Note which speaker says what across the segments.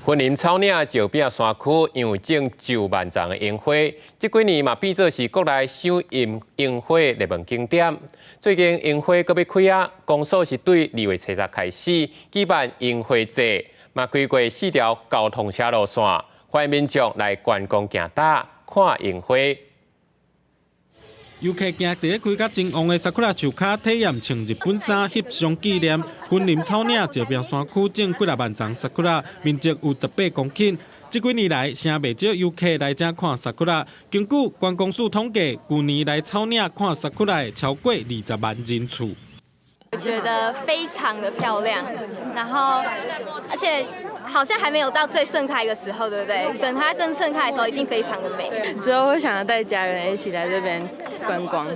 Speaker 1: 雲林草嶺石壁山區因為種上萬叢的櫻花，這幾年嘛變做是國內賞櫻花熱門景點。最近櫻花閣欲開啊，公所是對2月初十開始舉辦櫻花節，嘛規劃四條交通車路線，歡迎民眾來觀光行搭看櫻花。
Speaker 2: 遊客行佇咧開甲真旺的桜樹跤，體驗穿日本衫翕相紀念。雲林草嶺石壁山區種幾若萬叢桜，面積有18公頃。這幾年來，誠袂少遊客來遮看桜。根據觀光署統計，舊年來草嶺看桜的超過20萬人次。
Speaker 3: 我覺得非常的漂亮，然後而且好像還沒有到最盛開的時候，對不對？等它更盛開的時候，一定非常的美。
Speaker 4: 之後會想要帶家人一起來這邊觀光。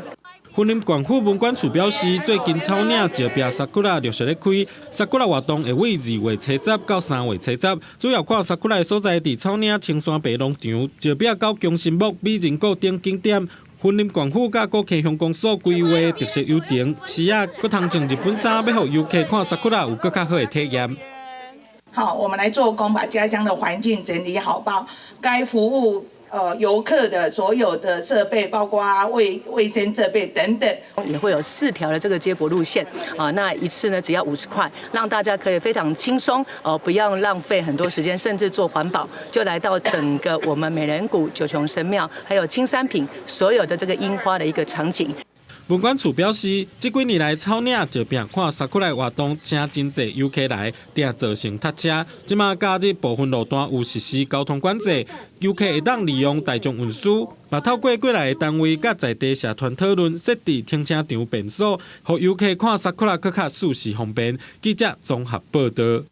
Speaker 2: 雲林縣府文管處表示，最近草嶺石壁桜陸續咧開，桜活動會佇2月初十到3月初十，主要看桜的所在佇草嶺青山白農場、石壁到恭神木、美人谷等景點。雲林縣府佮鼓溪鄉公所規劃特色遊程，市仔閣通穿日本衫，欲予遊客看桜有閣較好的體驗。
Speaker 5: 好，我們來做工，把家鄉的環境整理好，把該服務遊客的所有的設備，包括衛生設備等等，
Speaker 6: 也會有四條的這個接駁路線啊。那一次呢，只要50塊，讓大家可以非常輕鬆哦，不要浪費很多時間，甚至做環保，就來到整個我們美人谷、九芎神廟，還有青山坪所有的這個櫻花的一個場景。
Speaker 2: 文管處表示，這幾年來草嶺石壁看桜的活動，請真濟遊客來，定造成塞車。這馬假日部分路段有實施交通管制，遊客會當利用大眾運輸。嘛透過過來的單位佮在地社團討論，設置停車場便所，予遊客看桜閣較舒適方便。記者綜合報導。